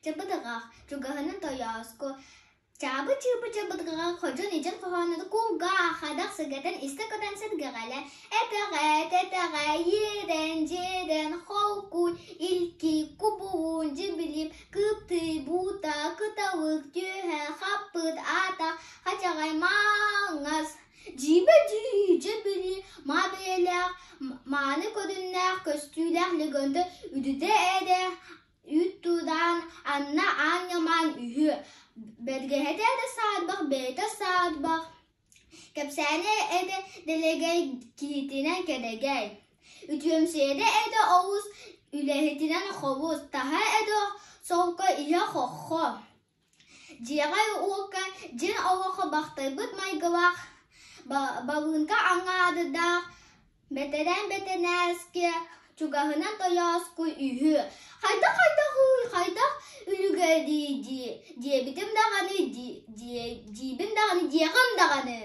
Чабыдыҕах, чугаһынан тойооску, Чаабы-чыыбы чабырҕаҕа ходьон идьэн хоһоонун кулгаах хадах сыгатан истэ көтөн сэргэҕэлэ этэҕэ тэтэҕэ иэрэн дьиэрэн холкуй илкий кубуун дьибилим кыптый буута кыталык түөһэ хаппыт аата хачаҕай маҥас дьиибэ дьии дьибили маа бэйэлээх мааны көрүннээх көстүүлээх Лөгөнтө үдүдэ эрэ Үүт туудаан анна аан-ньамаан үһү, бэргэһэтэ эрэ саарбах, бэйэтэ саарбах, кэпсээнэ этэ дэлэгэй, киһитинэн кэрэгэй, үтүөмсүйэтэ этэ олус, үлэһитинэн хобус, таһа этэ солко, иһэ хоххо. Дьиэҕэ-уокка дьиҥ олоххо бахтайбыт майгылаах, балыыҥка аҥаардаах бэтэрээн бэтэнээскэ чугаһынан тойооску үһү. Хайдах-хайдаҕый, хайдах үлүгэрий дии, диэбитим даҕаны, диибин даҕаны, диэҕим даҕаны.